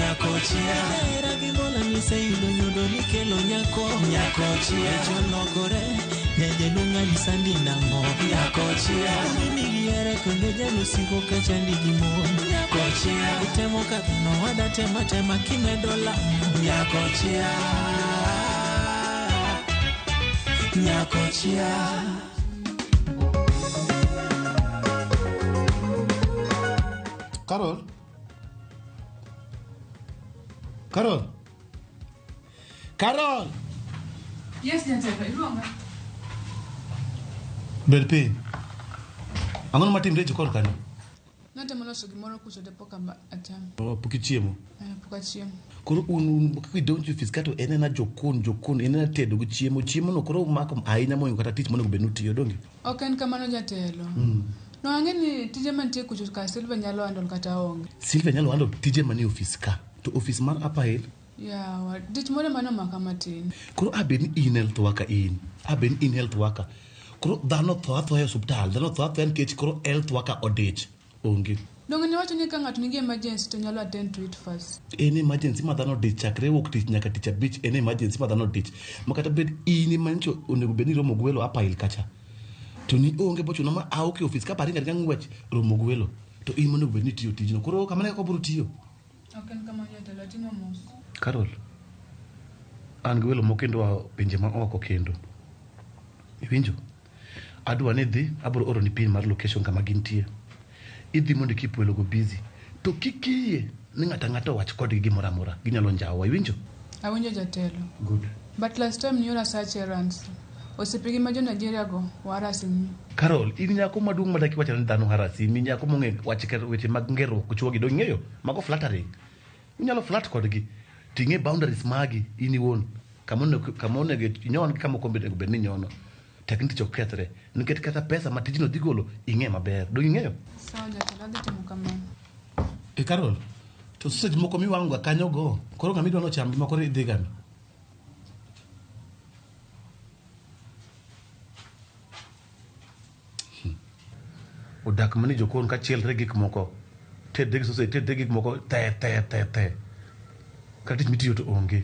Nyakochia. Hera gi mola niseyudo nyodo nikelo nyako. Nyakochia. Jolokore nyajaluo ng'ani sandi nang'o. Nyakochia. Mimi gihere konde jaluo siko ka chandi gi mon. Nyakochia. Itemo ka dhano wada tema tema kimedo lamo. Nyakochia. Nyakochia. Carol? Carol? Carol! Yes, jatelo, iluonga. Bed piny. Ang'o matimre e jikon kanyo? Natemo loso gimoro kucho to pok achamo. Oh, pok ichiemo. Eh, pok achiemo. Koro un kidonjo e ofis kato en ena jokon jokon en ena tedo gi chiemo chiemo no koro umako ahinya mohingo kata tich monego bed ni utiyo donge? Ok en kamano jatelo. No ang'e ni tije mantie kucho ka Silvia nyalo handle kata onge. Silvia nyalo handle tije manie ofis ka to ofis mar Upper Hill Yawa, tich moro ema nomaka matin. Koro abed ni in health worker in abed ni in health worker koro dhano tho athoya e osuptal dhano tho athoya nikech koro health worker odich onge. Donge niwacho ni ka ng'ato nigi emergency to nyalo attend to it first. En emergency ma dhano odich chakre wuok tich nyaka tich abich en emergency ma dhano odich ma kata bed in ema nyocha onego bed ni iromo gi welo Upper Hill kacha to ni onge bochuno ma awuok e ofis ka paringa ringa ng'wech romo gi welo to in monego bed ni itiyo tijno koro kamano e kaka wabiro tiyo. Ok en kamano jatelo, atimo mos. Carol, an gi welo moko kendo oa pinje ma oko kendo. Iwinjo? Adwa ni idhi, abiro oroni pin mar location kama gintie. Idhi mondo ikip welogo busy. To kik iyie ni ng'ato ang'ata owach kodgi gimoro amora. Ginyalo njawowa. Iwinjo? Awinjo jatelo. Good. But last time niora such errands. Osiepegi ma jo Nigeria go were harassing me. Carol, in nyako maduong' ma dak iwacho ni dhano harasi, mi nyako mong'e wach weche mag ngerruok gi chuogi, dong ing'eyo? Mago flattering. Inyalo flirt kodgi to ing'e boundaries magi in iwuon. Kama onego kama onego inyon gi kama ok onego bed ni inyono. Tek ni tich ok kethre. Nikech kata pesa ma tijno dhi golo ing'e maber. Dong ing'eyo? Sawa jatelo, adhi timo kamano. E Carol, to sausage moko miwang'o ga kanyo go, koro ng'ama idwa nocham gi moko idhi gani? Odak mana e jokon ka chielre gik moko. Tedre gi sausage, tedre gik moko te te te te. Kata tich mitiyo to onge.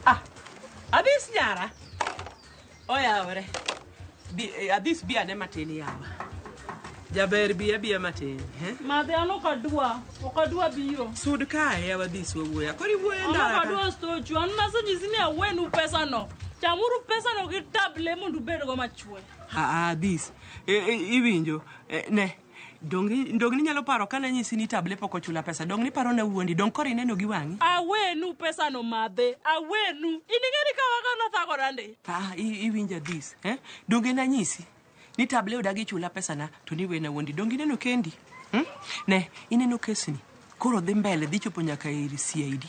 Ah, Adhis nyara. Oyawore. Bi, adhis bi ane matin yawa. Jaber bi abiya matin. Eh? Madhe an ok adwa, ok adwa biro. Sud kae yawa adhis wawuoya. Koro iwuoyo e An ndara ok ka. adwa stochu, an nasenyisi ni awenu pesano. Chamuru pesano gi table mondo ubedgo machwe. Ah, adhis. E, e, iwinjo. E, ne. Dong dong ninyalo paro ka nanyisi ni table pok ochula pesa. Dong niparo na wuondi. Dong koro ineno gi wang'i. Awenu pesano madhe, awenu. In ing'e ni kawaga nathagora ndi. Ah, iwinjo adhis. Eh? Donge nanyisi ni table odagi chula pesana to ni wena wuondi. Dong ineno kendi. Hmm? Ne, ineno kesni. Koro dhi mbele dhi chopo nyaka ir CID.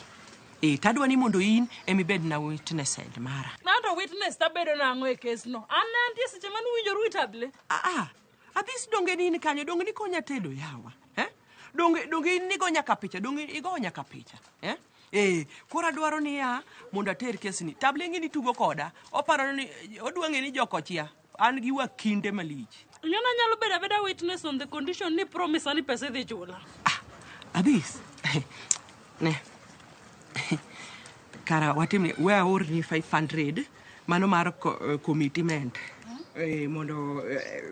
E, tadwa ni mondo in emibed na witness mara. Nato witness tabedo nang'o e kesno. An ne antie seche mane uwinjoru gi table. Ah, ah, adhis donge ni in kanyo, donge nikonya tedo yawa. Eh? Donge, donge in nigo nyaka picha, donge igo nyaka picha. Eh? Eh, koro adwaro niya mondo ater kesni. Table ng'e ni tugo koda. Oparo ni odwa ng'e ni jokochia. An gi wakinde malich. Ing'e nanyalo bedo abeda witness on the condition ni promise ni pesa idhi chula. Ah, Adhis. Ne. Kara watimni we aorni 500 mano mar commitment. Eh, mondo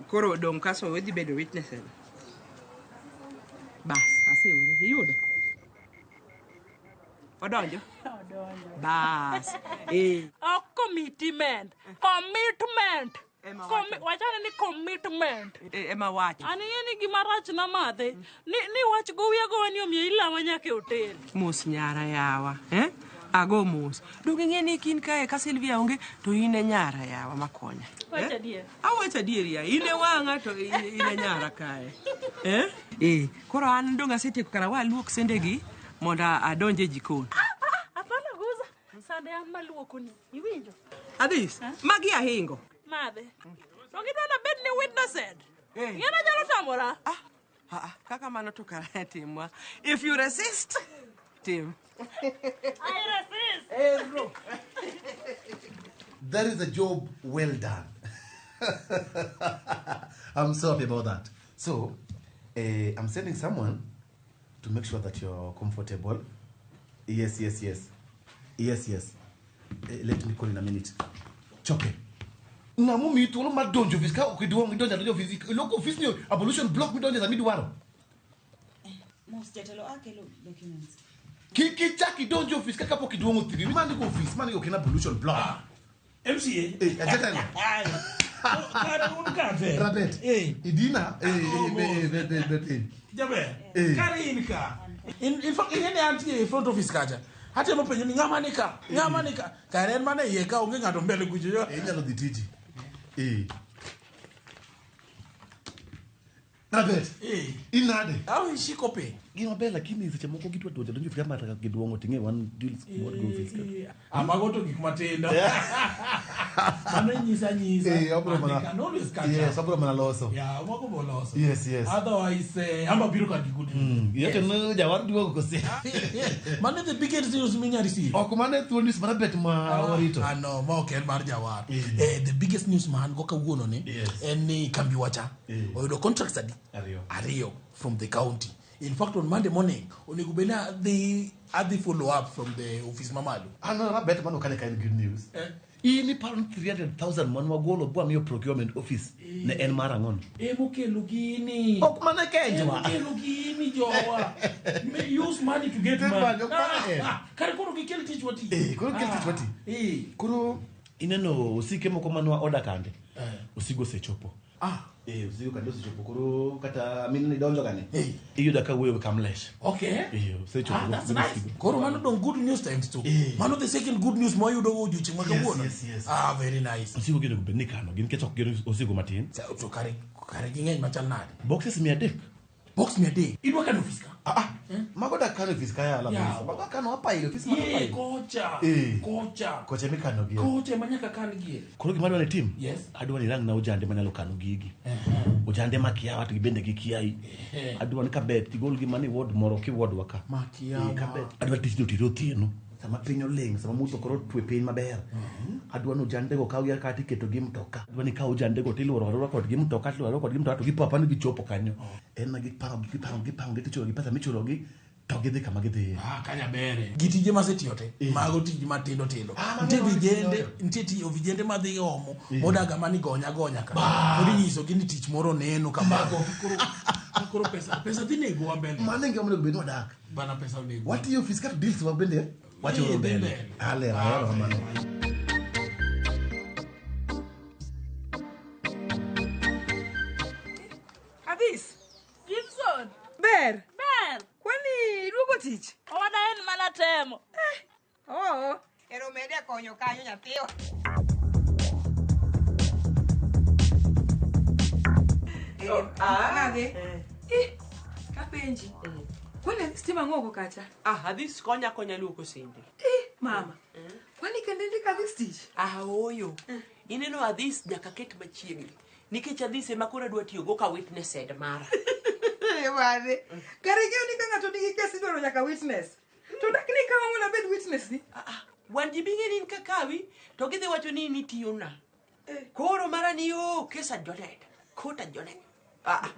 koro dong kaso idhi bedo witness. Bas, aseore. Iyudo? Odonjo? Odonjo. Bas. Eh. Ok commitment. Commitment. Ema wacho. Wachane ni commitment. Ema wacho. An ing'e ni gima rach na madhe. Ni wach gowi agowa ni omiyo ilawa nyaka e hotel. Mos nyara yawa. Eh? Ago mos. Donge ing'e ni kin kae ka Sylvia onge to in e nyara yawa makonya. Wach adier. Awacho adier ya. In e wang'a to in e nyara kae. Eh? Eh, koro an donge asetieko kara wa luok sendegi mondo adonj e jikon. Hapana guza. Sande an maluokoni. Iwinjo? Adhis, magi ahingo. Madhe. To gidwa nabed ni witnessed. Eh. Ng'ena nyalo tamora. Ah, ah, ah, kaka mano to kara timwa. If you resist, tim. I resist. That is a job well done. I'm so happy about that. So, I'm sending someone to make sure that you're comfortable. Yes, yes, yes. Yes, yes. Let me call in a minute. Choke. Na mumi thuolo mar donjo ofis ka ok iduong' idonjo adonja ofis iloko ofis ni abolition block midonjo sama idwaro. Mos jatelo akelo documents. Kik ichak idonjo ofis ka kapok iduong'o thiri. Ma ndiko ofis, ma ndiko ok en abolition block. MCA. Eh, ajatelo. Kare un kate. Rabet. Eh. Idina. Eh, Oh, eh, eh, eh, eh, eh. Jaber. Eh. Kare in ka. In fact, ing'e ni antie e front office kacha. Atemo penjo ni ng'ama ni ka, ng'ama ni ka. Kare en mana iye ka onge ng'ato mbele kucho. Eh, inyalo dhi tiji. Eh. Rabet. Eh. Inade. Au ishiko pe. Gima ber lakini seche moko gidwa donjo donjo ofis kama kaka giduong'o ting'e wan deals what go ofis ka. Amago to gik matindo. Mano nyisa nyisa. Eh, abro And mana. they can always catch Yes, up. abro mana loso. Yeah, mago boloso. Yes, yes. Otherwise, amba biro ka gi good news. Yes. No jawar duogo kose. Mano the biggest news minya receive. Ok mano e thuol news marabet ma warito. Ah, no, ma ok en mar jawar. Eh. Eh, the biggest news ma an go kawuono ni Yes. en ni kambi wacha Eh. oyudo contracts adi? Ariyo. Ariyo from the county. In fact, on Monday morning, onego bed ni adhi follow up from the office mamalo. An rabet mano kane ka en good news. Eh. In iparo ni 300,000 man wagolo bwa miyo procurement office ne en mar ang'ono. Emokelo gini. Ok mano e kenjwa. Emokelo gini jowa. Use money to get Get money. money, ok mano en. Kare koro gikel tich wati. Eh, koro gikel tich wati. Eh. Koro ineno osike moko manwa oda kande. Osigo osechopo. Ah. Eh, osigo kande osechopo koro kata mineno idonjo kane. Eh. Iyudo ka wuoyo gi Kamlesh. Okay. Eh, osechopo. Ah, that's nice. Koro mano dong good news times two. Eh. Mano the second good news mwayudo go odiochieng' ma kawuono. Yes, yes, yes. Ah, very nice. Osigo gi onego bed ni ikano gin nikech ok gin osigo matin. To kare kare ging'eny machal nade? Boxes 300. Box 300. Idwa kano ofis ka? Ah, ah. Mago dak kano e ofis ka yala. Yeah. Mago kano apailo ofis mago Eh, apailo. kocha. Eh. Kocha. Kocha mikano gi. Kocha ema nyaka kan gie. Koro gima adwa ni tim. Yes. Adwa ni irang na ojande manyalo kano gigi. Ojande ma kiawa to gibende gikiayi. Adwa ni kabet tigol gi mana e ward moro ki ward wa ka. Ma kiawa. Eh, kabet. Adwa tijno tire otieno. Sama piny oling', sama mudho koro otwe piny maber. Adwa ni ojande go kaw gi kata iketo gi mtoka. Adwa ni kaw ojande go tiluoro aluora kodgi mtoka, tiluoro aluora kodgi mtoka to gipo apa ni gichopo kanyo. En ma gipango gipango gipango tichulo gi pesa michulo gi to gidhi kama gidhiye. Ah, kanya bere. Gi tije masetiyo te. Mago tije matindo tindo. Ah, Nitie mago vijende, matindo. nitie tiyo vijende madhi omo, modaga mani gonya gonya ka. Koro inyiso gi ni tich moro neno kamago. Koro koro pesa dhi nego wa mbele. Mano e ngima monego bed ni wadak. Bana pesa onego. Watiyo ofis kata deals wa bende wachoro Eh, dhi mbele. mbele. Ale ahero kamano. Adhis, Gibson. ber. Ber. Kwani iduogo tich? Owada en mana temo. Oo. Ero mede konyo kanyo nyathiwa. Nade? Eh, apenji. Kwani Adhis timo ang'o oko kacha? Ah, Adhis konya konya luoko sende. Eh, mama. Kwani kende ndiko Adhis tich? Ah, ooyo. Ineno Adhis nyaka ket machiegni. Nikech Adhis ema koro adwa tiyogo ka witnessed mara. Mane. Kare ing'eyo ni ka ng'ato nigi kes idwaro nyaka witness. To dak ni kawa mondo abed witness ni? Ah, ah, wan ji bing'e ni in kakawi to gidhi wacho ni in itiyona. Koro mara ni yo kes adjourned. Court adjourned. Ah, ah.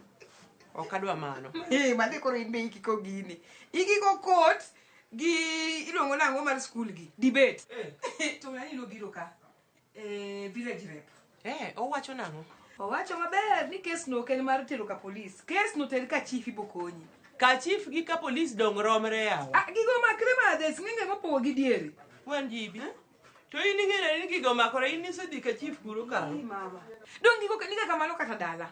Ok adwa mano. Eh, madhi koro in be ikiko gini. Ikiko court gi iluongo nang'o mar skul gi. Debate. To ng'ani nobiro ka. Eh, village rep. Eh, owacho nang'o? Owacho maber ni kes no ok en mar tero ka polis. Kes no ter ka chief ibokonyi. Ka chief gi ka polis dong romre yawa. Ah, gigo makre madhe, sing'enge mopogo gi diere. Wan jibi. To in ing'eyo ni gigo makore in isedhi ka chief kuro Ai, karang'o? mama. Dong gigo nika kamano kata dala.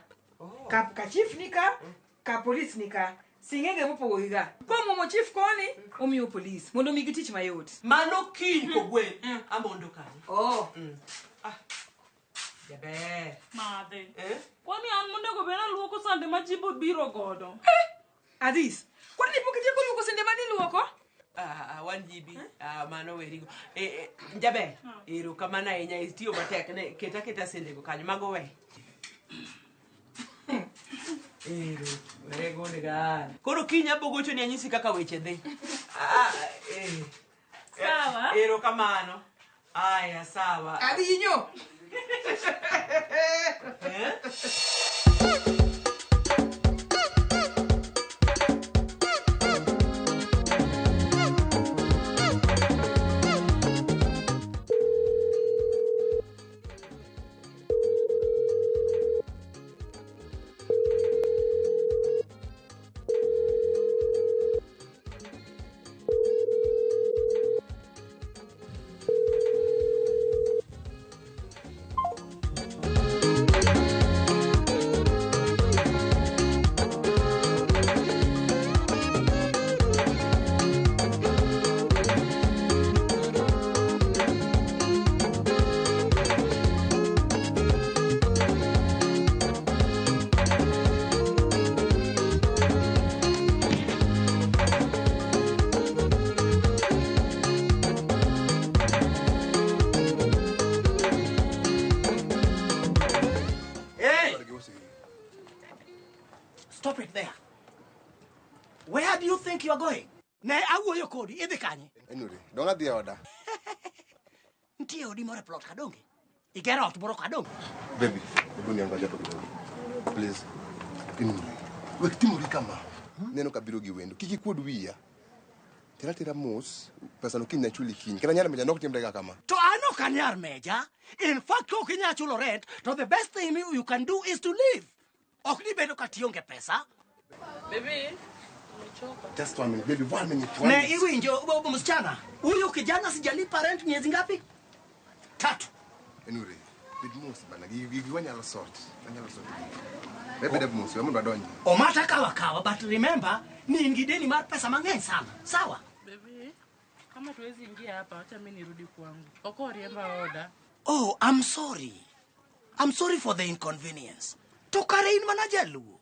Ka chief nika, ka polis nika. Sing'enge mopogo gi ga. Komuomo chief koni, omiyo polis mondo omigi tich mayot. Mano kiny kogwen amondo kanyo. Oh. Ah. Jaber. Madhe. Eh? Kwani an monego bed aluoko sande ma ji biro godo. Adhis, kwani pok itieko luoko sende mane iluoko? Ah, wan jibi. Ah, mano werigo. Eh, eh, jaber, erokamano ahinya itiyo matek ne keta keta sendego kanyo mago we. Ero, were gonde ga. Koro kiny abo gochoni anyisi kaka weche dhi. Ah, eh. Sawa. Erokamano. Aya, sawa. Adinyo. Eh? Hey! Stop it there. Where do you think you are going? Ne awuoyo kodi, idhi kanye? Enuri, dong adhi e oda. Nitie odi moro e plot ka donge? Igero ot moro ka donge? Baby, hebu niangalia hapo kidogo. Please. Enuri, wek timori kama. Neno ka biro gi wendo. Kik ikuod wiya. Tera tera mos, pesa no kiny nachuli kiny. Kata nyalo meja nok timrega kama. To an ok anyar meja. In fact, ka ok inyal chulo rent, to the best thing you can do is to leave. Ok ni bedo ka tionge pesa. Baby, nimechoka. Just one minute, baby, one minute. One Ne minute. iwinjo bo- msichana, huyu kijana sijalipa rent miezi ngapi? Tatu. Enuri, bed mos bana. Gigi wanyalo sort. Wanyalo sort. Baby, bed mos, we mondo wadonji. Omata kawa kawa, but remember, ni in gi deni mar pesa mang'eny sana. Sawa? Baby, kama tuwezi ingia hapa, wacha mimi nirudi kwangu. Oko riemba oda. Oh, I'm sorry. I'm sorry for the inconvenience. To kare in mana jaluo.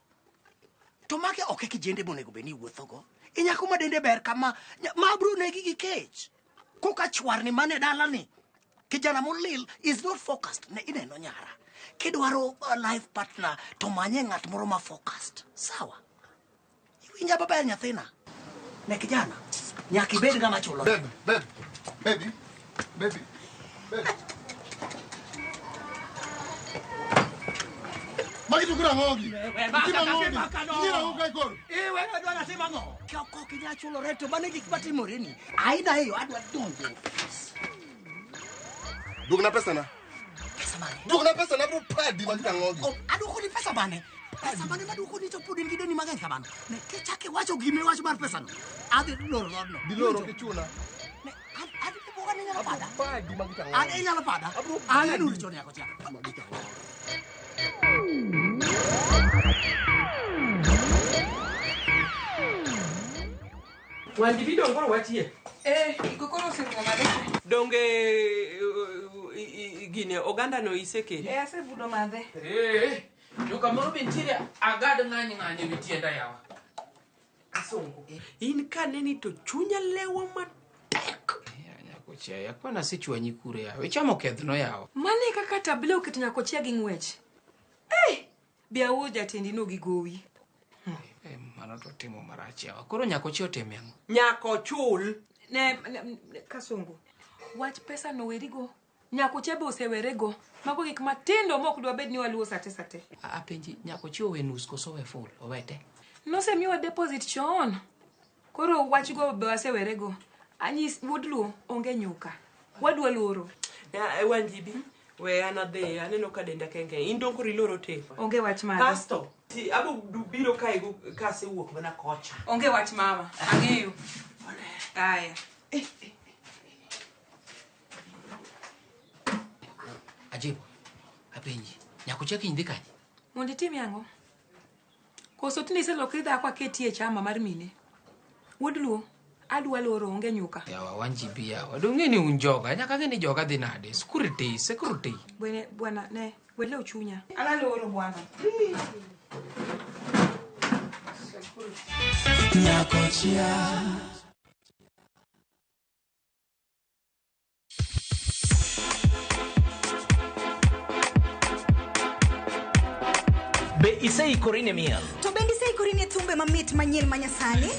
To make ok e kijende monego bed ni iwuothogo. Inyako ma dende ber kama, ma bro negi gi kech. Koka chwarni mane dalani. Kijana molil is not focused. Ne ineno nyara. Kidwaro a life partner to manye ng'at moro ma focused. Sawa? Iwinja maber nyathina. Ne kijana, nyaka ibed ng'ama chulo. Babe, babe, baby, baby, baby. Magi to koro ang'o gi? Itimo ang'o gi? Inyiero ang'o kae koro? Iwe adwa natimo ang'o? Ka ok inyal chulo rent to mano e gik matimoreni. Aina hiyo adwa donjo e ofis. Duokna pesa na. Pesa mane? Duokna pesa na bro padi magi to ang'o gi? Aduokoni pesa mane? Pesa mane maduokoni to pod in gi deni mang'eny kamano? Ne kichako iwacho gimiwacho mar pesano. Adhi loro dhoodno. Diloro ok ichula. Ne, adhi buoga ni inyalo pada. Padi magi to ang'o An gi? inyalo pada. Abro An padi. inuri chon yako chia. Magi to ang'o gi? Wanjibi dong koro watie. Eh, iko koro oserumo madhe. Donge gine oganda no isekelo. Eh, asebudo madhe. Eh, to kamoro be nitiere agad ng'any ng'any ewi tienda yawa. Kasongo. In kaneni to chunya lewa matek. Nyakochia, yakwana asechwanyi kure yawa. Ichamo kedhno yawa. Mane e kaka table oketo nyakochia gi ng'wech. Eh, bi awuo jatendi no gi gowi. Eh, mano to timo marach yawa. Koro nyakochia otime ang'o? Nyako chul. Ne, ne, ne Kasongo. Wach pesa no werigo. Nyakochia be osewerego. Mago gik matindo mok dwa bed ni waluwo sate sate. Apenji, nyakochia owe nus koso owe full? Owete? Nosemiwa deposit chon. Koro wachgo be wasewerego. Anyis wuod luo onge nyuka. Wadwa luoro. Ya, Wanjibi, we an adhi, aneno ka denda kenge. In dong koro iloro tefa. Onge wach mama. Kasto, ti abo biro kae go kasewuok mana kocha. Onge wach mama. Ang'eyo. Aya. Ajibo, apenji, nyakochia kiny dhi kanye? Mondo itim ang'o? Koso tinde iselokri dhako aketi e chama mar mine. Wuod luo, adwa loro onge nyuka. Yawa, Wanjibi yawa. Dong' ni un joga, nyaka ng'e ni joga dhi nade. Security, security. Bwene, bwana, ne, welew chunya. An aloro bwana. Nyakochia. iseikori ne miel? To bende iseikori ne thumbe mamit manyien manyasani?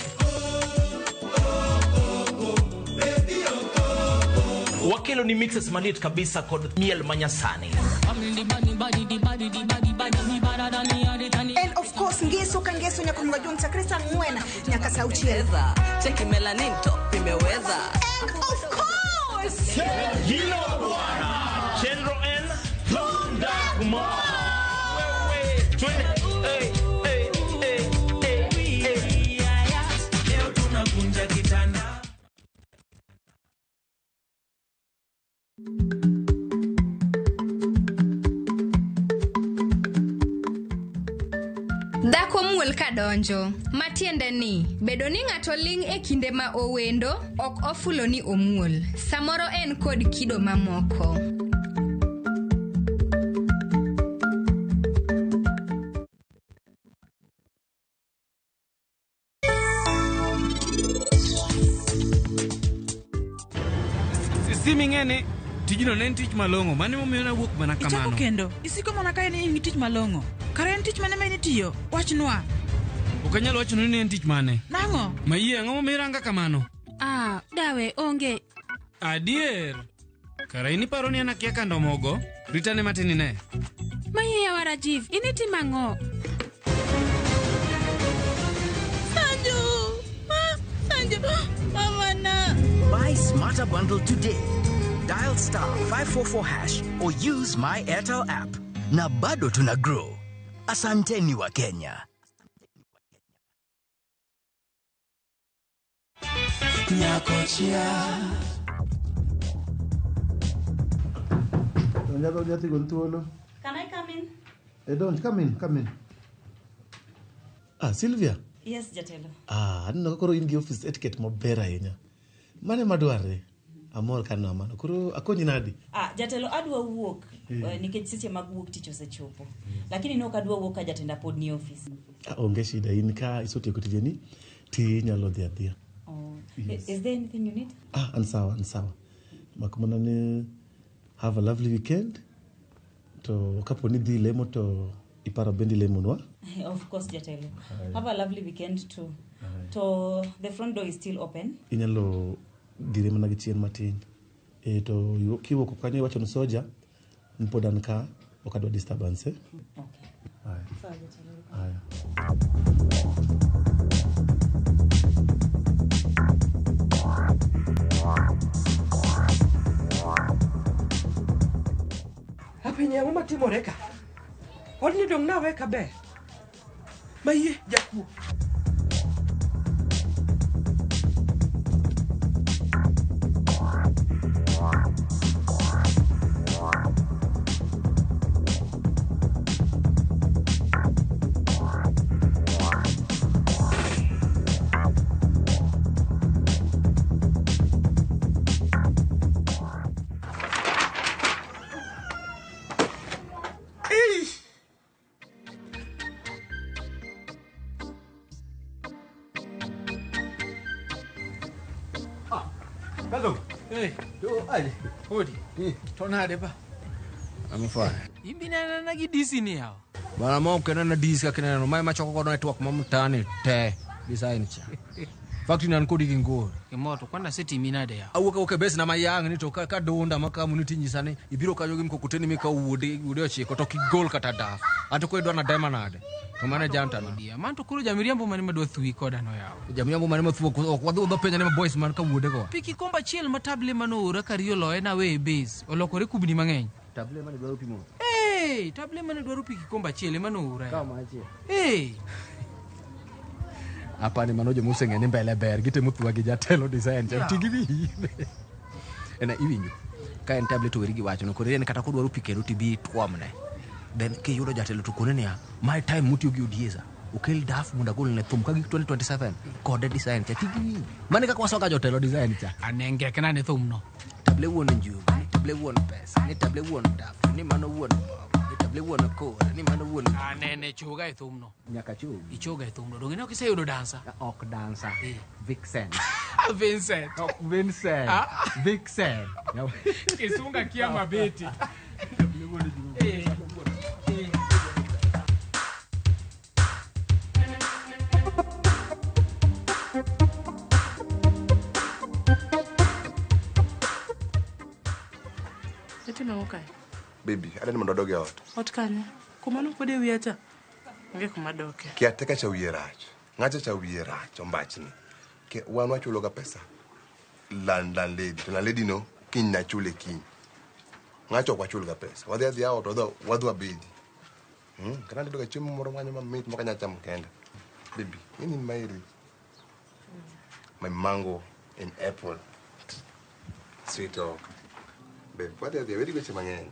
Wakelo ni mixes maliet kabisa kod miel manyasani. And of course ngeso ka ngeso nyaka mga jong chakre saa 4 nyaka saa 6. Cheki melanin top imeweza. And of course Hilo bwana. Chenro N Thunder Kumar. Wewe twende. Hey, hey, hey, hey, hey. Leo tunakunja kitanda. Dhako muol kadonjo, matiende ni bedo ni ng'ato ling' e kinde ma owendo ok ofulo ni omuol. Samoro en kod kido mamoko. Simi ng'e tijno ne en tich malong'o mane momiyo nawuok mana Ichako kamano. kendo isiko mana ka in gi tich malong'o kare en tich mane ma in itiyo wachnwa Ok anyal wachonu ni en tich mane. nang'o Mayie ang'o momiyo iranga kamano? Ah, dawe onge. Adier. Kara in iparo ni an akia kando mogo? Ritane matin ine. Mayie yawa Rajiv, in itimo ang'o? Sanju! Ah, Sanju! Mama na! Buy Smarter Bundle today. Dial star 544 hash or use my Airtel app. Na bado tuna grow. Asanteni wa Kenya. Nyakochia. Donja nyathi gol thuolo. Can I come in? Eh, donj, come in, come in. Ah, Sylvia. Yes, jatelo. Ah, aneno ka koro in gi office etiquette maber ahinya. Mane madwarre? Amor kaneno mano. Koro akonyi nadi? Ah, jatelo adwa wuok Eh. nikech seche mag wuok tich osechopo. Lakini ne ok adwa wuok ka jatenda pod ni ofis. Ah, onge shida in ka isetieko tijeni ti inyalo dhi adhiya. Oh. Yes. Is there anything you need? Ah, an sawa, an sawa. Mak mana ni have a lovely weekend. To kapo ni dhi lemo to iparo bende ilemonwa. Of course, jatelo. Aye. Have a lovely weekend too. Aye. To the front door is still open. Inyalo dire mana gi chien matin. E, to kiwuok oko kanyo iwacho ni soja ni pod an ka ok adwa disturbance. Eh? Okay. Aya. Sawa, jatelo. Aya. Apenye ang'o matimore ka? Odni dong' nawe kaber. Mayie, jakuo. Hello. Hey. To aje. Hodi. To nade ba? I'm fine. Imbinana gi DC ni yawa. Bana mo kena na dis ka kena no mai machoko kodo network ma mtaani te design cha. Factory nan kodi gi ngor. Gimoto kwanda setimi nade yawa. Awuok awuok e base na mayang ni to ka ka dunda ma community nyisa ni ibiro kanyo gi mkokoteni mikawo wuode wuode ochiko to kigol kata daf. Anto ko idwa na dema nade. To mano e janta na. Dia man to koro jamiriambo mane madwa thuwi koda no yawa. Jamiriambo mane mathuo ok wadhi wadhi penja ne ma boys man ka wuode go. Pi kikombe achiel ma table manoora kariyo loye nawe e base olokore kubni mang'eny. Table mane dwaro pi modho. Hey, table mane dwaro pi kikombe achiel ema noora. Kama achiel. Hey. Apani mano joma oseng'e ni mbele ber gitemo thuwa gi jatelo design cha Yeah. tigi gi ena iwinjo ka en tablet to weri gi wacho no koro en kata kodwaro pi kendo tibi ituomne then kiyudo jatelo to kone niya my time mutiyo gi odiesa okel daf mondo agol ne thum ka gik 2027 kode design cha tigi winjo mane kaka wasoga jotelo design cha Anengekna ne thumno. table wuon njugu ni table wuon pesa ni table wuon daf ni mano wuon mogo ni table wuon kora ni mano wuon Anene choga e thumno. nyaka chogi Ichoga e thumno. Donge ne ok iseyudo dansa? Ok dansa. Vixen. Vincent. Ok Vincent. Ah. Vixen. Kisunga kia mabeti. Eh. kae? Baby, adani mondo adog e ot. Ot kanye? Kuma nokuode wiya cha? Onge kuma doke. Kia teka cha wiye rach. Ng'acha cha wiye rach ombachni. Wan wachulo ga pesa. Landlady. To landlady no kiny nachule kiny. Ng'acha ok wachul ga pesa. Wadhi adhiya ot wadhi wabedi. Kata antedo ga chiemo moro manyo mamit mok anyal chamo kenda. Baby, in maeri. My mango and apple. Sweet talk. Babe, wadhi adhiya weri weche mang'eny.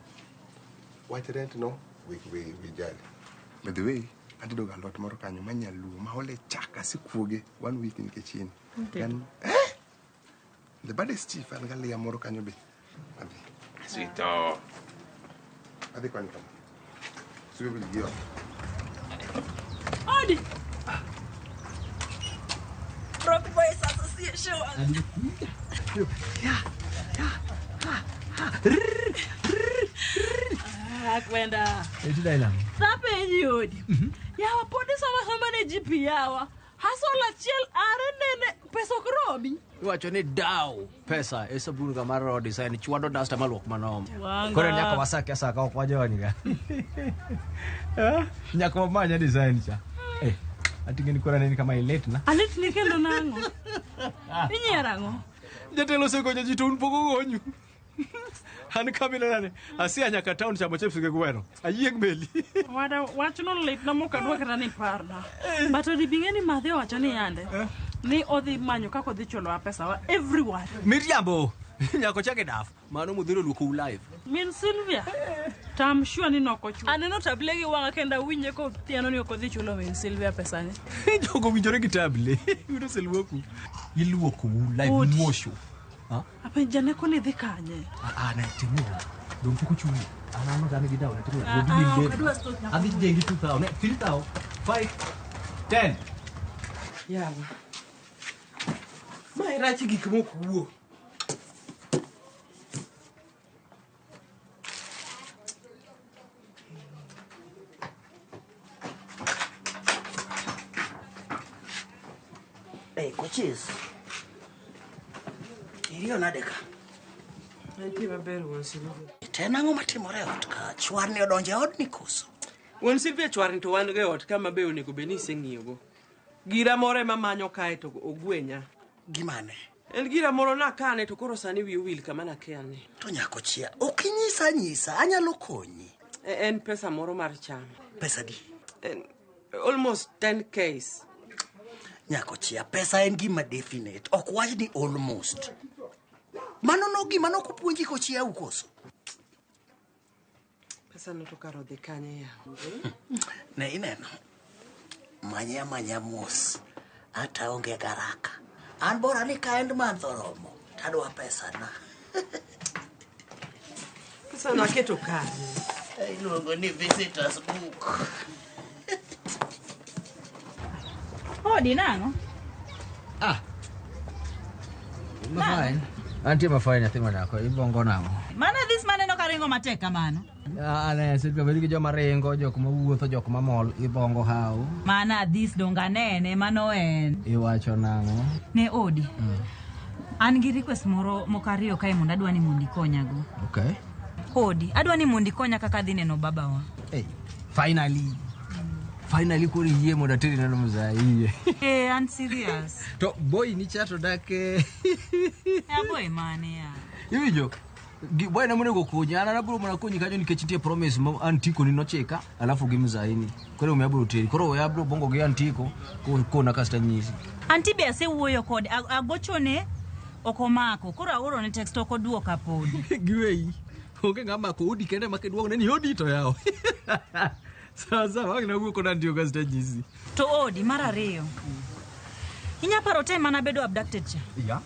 Wach rent no we jali. By the way, atedo ga alot moro kanyo manyaluo maole chak asikuoge 1 week nikech in. Then, The baddest chief an galiya moro kanyo be. Adhi. Sweet talk. Adhi kwani kama. Sweet gi ot. Odi. Rock Boys Association. Kwenda. Eti Tapenji odi. Yawa podi soma soma ne GP yawa. Hasola achiel are nene pesa ok romi. Iwacho ni daw pesa e sabun ga mar road design chwado dasta maluok manomo. Wanga. Koro nyaka wasake asaka ok wajony ga. Nyaka wamanya design cha. Ating'eni koro aneni kama ilit na. Alit ni kendo nang'o? Inyiero ang'o? Jatelo osegonyo ji to un pok ogonyu. An kamina nane asia nyaka town chamo chips gi gweno. Ayieng' meli. Wada wachno litna mok adwa kata ni parna. But odi bing'e ni Madhi owacho ni yande. Ni odhi manyo kaka odhi chulowa pesawa everyone. Miriambo. Nyaka ochak e daf. Mano modhiro luokou live. Min Sylvia. To I'm sure ni nokochulo. Aneno table gi wang'a kendo awinje kothiano ni ok odhi chulo min Sylvia pesane. Jogo winjore gi table. Yudo oseluoku. Iluokou live Odi. mwosho. Apenj janeko ni dhi kanye? Ne timo. Dong pok ochuli. An an ok an gi daw, natimo. Ok adwa stop nyako. Adhi jengi 2,000, 3,000, 5, 10. Yawa. Mae rach gik mok wuo. Coaches. Iriyo nade ka? Antie maber wuon Sylvia. To en ang'o matimore e ot ka? Chwarni odonjo e odni koso? Wuon Sylvia chwarni to wan go e ot kama be onego bed ni iseng'iyogo. Gira moro ema manyo kae to ogwenya. Gimane? En gira moro nakane to koro sani wiya owil kama nakane. To nyako chia, ok inyisa nyisa, anyalo konyi. En pesa moro mar chama. Pesa di? En almost 10 Ks. Nyako chia, pesa en gima definite. Ok wach ni almost. Mano no gima nokopuonji kochiau koso? Pesa no to kar odhi kanye yawa? Ne ineno. Manye amanya mos. Ata onge garaka. An bora ni ka end month oromo, tadwa pesa na. Pesa no aketo kanye? Iluongo ni visitors book. Odi nang'o? Mafine. Antie mafine nyathi madako, ibongo nang'o? Mano this maneno ka ringo matek kamano. Ane, Sylvia bed gi joma ringo, jok mawuotho, jok mamol, ibongo how. Mana this dong anene, mano en. Iwacho nang'o? Ne odi. An gi request moro moko ariyo kae mondo adwa ni mondo ikonyago. Okay. Odi, adwa ni mondo ikonya kaka adhi neno babawa. Hey, finally. Finally koro iyie mondo ateri neno mzaa iye. An serious. To boy ni cha to dak Aboy mane ya. Iwinjo? Boy na monego konyi, an abiro mana konyi kanyo nikech nitie promise ma antiko ni nochika, alafu gi mzaini. Koro omiyo abiro teri. Koro we abiro bongo gi antiko, kona kasto anyisi. Anti be asewuoyo kode, agochone ok omako. Koro aorone text ok oduoka podi. Giweyi. Onge ng'ama mako odi kende ma kiduogo ni odi to yawo. Sawa sawa, ang' nawuo kod antiko kasto anyisi. To odi mar ariyo. Inya paro time mana bedo abducted cha. Ya.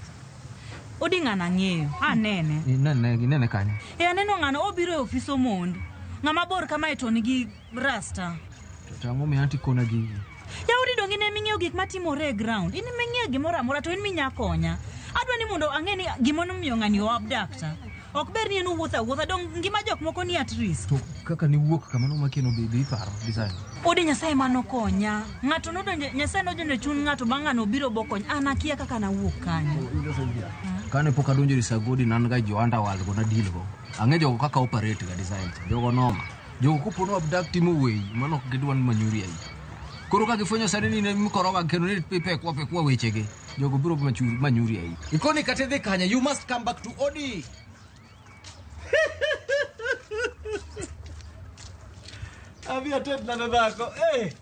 Odi ng'ano ang'eyo, anene. Inene kanyo. E aneno ng'ano obiro e ofis Omondi. Ng'ama bor kamae to nigi rasta. To ang'o miyo anti kona gigi? Yaudi dong in ema ing'eyo gik matimore e ground. In ema ing'eyo gimoro amora to in minya konya. Adwa ni mondo ang'e ni gimonomiyo ng'ani o abductor. Ok ber ni en owuotho awuotha dong ngima jok moko ni at risk. To kaka niwuok kamano makeno be iparo design. Odi Nyasaye manokonya. Ng'ato nodonjo, Nyasaye nodonjo e chuny ng'ato bang' ng'ano obiro bokonya. An akia kaka nawuok kanyo. Kane pok adonjo e Sagodi nan ga jo underworld go na deal go. Ang'e jogo kaka operate ga design cha. Jogo noma. Jogo kopono abduct timo weyi, mano ok gidwa ni manyuri ahinya. Koro ka gifwenyo sani ni ne mikoroga kendo ni pekwa pekwa wechegi, jogo biro manyuri ahinya. Ikoni kata idhi kanye, you must come back to odi. Abi ated nade dhako. Eh.